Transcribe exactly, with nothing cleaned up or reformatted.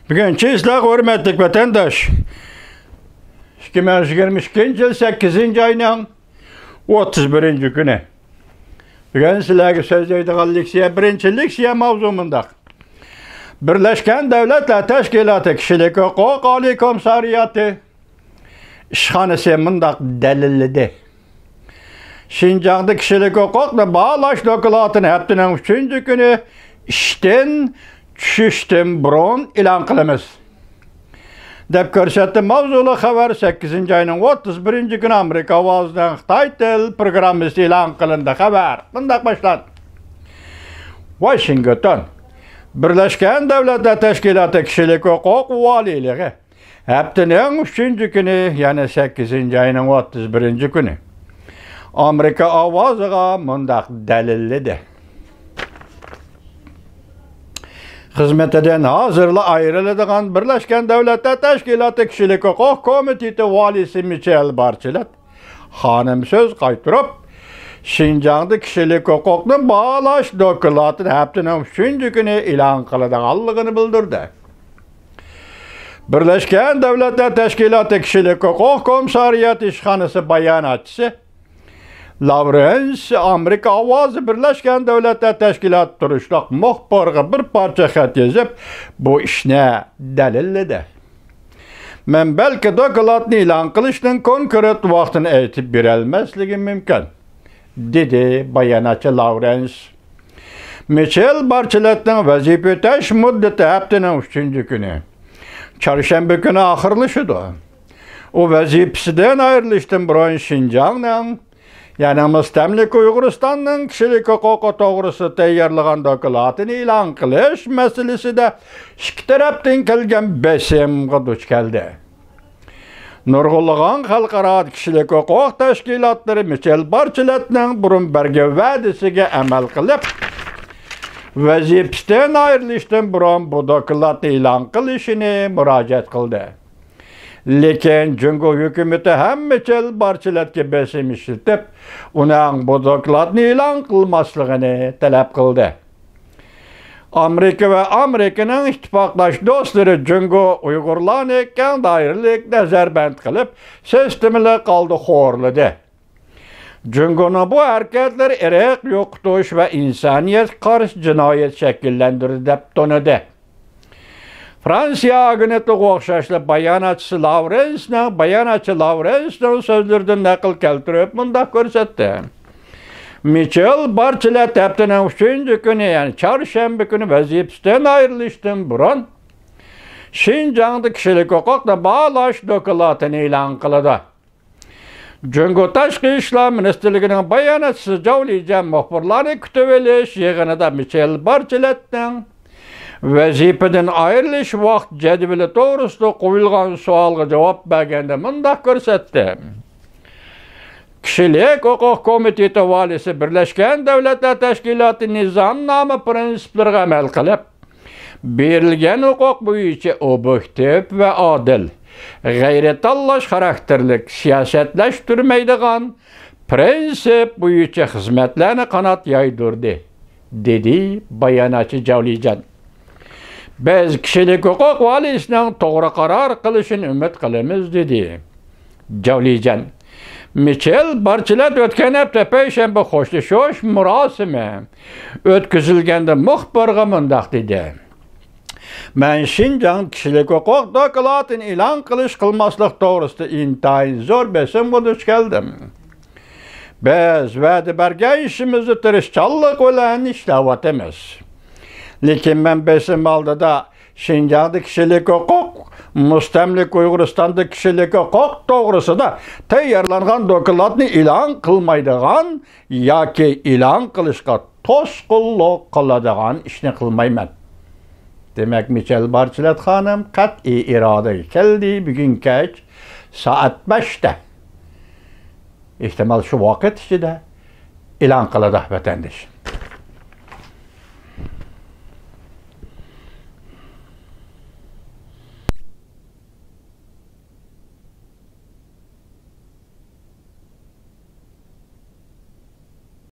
بۈگۈنچە سىلەرگە، ھۆرمەتلىك ۋەتەنداش، ئىككى مىڭ يىگىرمە ئىككىنچى يىل سەككىزىنچى ئاينىڭ ئوتتۇز بىرىنچى كۈنى. بۈگۈن سىلەرگە سۆزلەيدىغان لېكسىيە، بىرىنچى لېكسىيە ماۋزۇ مۇنداق. بىرلەشكەن دۆلەتلەر تەشكىلاتى كىشىلىك ھوقۇق ئالىي كومىسسارىياتى ئىشخانىسى مۇنداق دەلىللىدى: شىنجاڭدا كىشىلىك ھوقۇقنى باھالاش دوكلاتىنى ھەپتىنىڭ ئۈچىنچى كۈنى ئىشتىن چۈشۈشتىن بۇرۇن ئېلان قىلىمىز، دەپ كۆرسەتتى. ماۋزۇلۇق خەۋەر سەككىزىنچى ئاينىڭ ئوتتۇز بىرىنچى كۈنى ئامېرىكا ئاۋازىنىڭ خىتاي تىل پروگراممىسىدا ئېلان قىلىندى. خەۋەر مۇنداق باشلاندى. ۋاشىنگتون. بىرلەشكەن دۆلەتلەر تەشكىلاتى كىشىلىك ھوقۇق ۋالىيلىقى ھەپتىنىڭ ئۈچىنچى كۈنى، يەنى سەككىزىنچى ئاينىڭ ئوتتۇز بىرىنچى كۈنى ئامېرىكا ئاۋازىغا مۇنداق دەلىللىدى: خىزمىتىدىن ھازىرلا ئايرىلىدىغان بىرلەشكەن دۆلەتلەر تەشكىلاتى كىشىلىك ھوقۇق كومىتېتى ۋالىيسى مىچېل بارچىلەت خانىم سۆز قايتۇرۇپ، شىنجاڭدا كىشىلىك ھوقۇقنى باھالاش دوكلاتىنى ھەپتىنىڭ ئۈچىنچى كۈنى ئېلان قىلىدىغانلىقىنى بىلدۈردى. بىرلەشكەن دۆلەتلەر تەشكىلاتى كىشىلىك ھوقۇق كومىسسارىياتى ئىشخانىسى باياناتچىسى لاۋرېنس ئامېرىكا ئاۋازى بىرلەشكەن دۆلەتلەر تەشكىلاتى تۇرۇشلۇق مۇخبىرىغا بىر پارچە خەت يېزىپ، بۇ ئىشنى دەلىللىدى. مەن بەلكى دوكلاتنى ئېلان قىلىشنىڭ كونكرېت ۋاقتىنى ئېيتىپ بېرەلمەسلىكىم مۇمكىن، دېدى باياناتچى لاۋرېنس. مىچېل بارچىلەتنىڭ ۋەزىپە ئۆتەش مۇددىتى ھەپتىنىڭ ئۈچىنچى كۈنى، چارشەنبە كۈنى ئاخىرلىشىدۇ. ئۇ ۋەزىپىسىدىن ئايرىلىشتىن بۇرۇن شىنجاڭنىڭ، يەنى مۇستەملىكە ئۇيغۇرىستاننىڭ كىشىلىك ھوقۇقى توغرىسىدا تەييارلىغان دوكلاتىنى ئېلان قىلىش مەسىلىسىدە ئىككى تەرەپتىن كەلگەن بېسىمغا دۇچ كەلدى. نۇرغۇنلىغان خەلقئارا كىشىلىك ھوقۇق تەشكىلاتلىرى مىچېل بارچىلەتنىڭ بۇرۇن بەرگەن ۋەدىسىگە ئەمەل قىلىپ، ۋەزىپىسىدىن ئايرىلىشتىن بۇرۇن بۇ دوكلاتنى ئېلان قىلىشىنى مۇراجىئەت قىلدى. لېكىن جۇڭگو ھۆكۈمىتى ھەم مىچېل بارچىلەتكە بېسىم ئىشلىتىپ، ئۇنىڭ بۇ دوكلاتنى ئېلان قىلماسلىقىنى تەلەپ قىلدى. ئامېرىكا ۋە ئامېرىكىنىڭ ئىتتىپاقداش دوستلىرى جۇڭگو ئۇيغۇرلارنى كەڭ دائىرىلىك نەزەربەند قىلىپ، سىستېمىلىق ھالدا خورلىدى. جۇڭگونىڭ بۇ ھەرىكەتلىرى ئىرق يوقىتىش ۋە ئىنسانىيەتكە قارشى جىنايەت شەكىللەندۈردى، دەپ تونۇدى. فرانسىيە ئاگېنتلىقىغا ئوخشاشلا باياناتچىسى لاۋرېنسنىڭ، باياناتچى لاۋرېنسنىڭ سۆزلىرىدىن نەقىل كەلتۈرۈپ مۇنداق كۆرسەتتى: مىچېل بارچىلەت ھەپتىنىڭ ئۈچىنچى كۈنى، يەنى چارشەنبە كۈنى ۋەزىپىسىدىن ئايرىلىشتىن بۇرۇن شىنجاڭدا كىشىلىك ھوقۇقنى باھالاش دوكلاتىنى ئېلان قىلىدۇ. جۇڭگو تاشقى ئىشلار مىنىستىرلىكىنىڭ باياناتچىسى جاۋ لىجيەن مۇخبىرلارنى كۈتۈۋېلىش يىغىنىدا مىچېل بارچىلەتنىڭ ۋەزىپىدىن ئايرىلىش ۋاقىت جەدۋىلى توغرىسىدا قويۇلغان سوئالغا جاۋاب بەرگەندە مۇنداق كۆرسەتتى: كىشىلىك ھوقۇق كومىتېتى ۋالىيسى بىرلەشكەن دۆلەتلەر تەشكىلاتى نىزامنامە پىرىنسىپلىرىغا ئەمەل قىلىپ، بېرىلگەن ھوقۇق بويىچە ئوبيېكتىپ ۋە ئادىل، غەيرىي تاللاش خاراكتېرلىك، سىياسەتلەشتۈرمەيدىغان پىرىنسىپ بويىچە خىزمەتلەرنى قانات يايدۇردى، دېدى باياناتچى جاۋ لىجيەن. بىز كىشىلىك ھوقۇق ۋالىيسىنىڭ توغرا قارار قىلىشىنى ئۈمىد قىلىمىز، دېدى جاۋ لىجيەن. مىچېل بارچىلەت ئۆتكەن ھەپتە پەيشەنبە خوشلىشىش مۇراسىمى ئۆتكۈزۈلگەندە مۇخبىرغا مۇنداق دېدى: مەن شىنجاڭ كىشىلىك ھوقۇق دوكلاتىنى ئېلان قىلىش قىلماسلىق توغرىسىدا ئىنتايىن زور بېسىمغا دۇچ كەلدىم. بىز ۋەدە بەرگەن ئىشىمىزنى تىرىشچانلىق بىلەن ئىشلەۋاتىمىز. لېكىن مەن بېسىم ئالدىدا شىنجاڭدا كىشىلىك ھوقۇق، مۇستەملىكە ئۇيغۇرىستاندا كىشىلىك ھوقۇق توغرىسىدا تەييارلانغان دوكلاتنى ئېلان قىلمايدىغان ياكى ئېلان قىلىشقا توسقۇنلۇق قىلىدىغان ئىشنى قىلمايمەن. دېمەك، مىچېل بارچىلەت خانىم قەتئىي ئىرادىگە كەلدى، بۈگۈن كەچ سائەت بەشتە، ئېھتىمال شۇ ۋاقىت ئىچىدە ئېلان قىلىدۇ، ۋەتەندىشىم.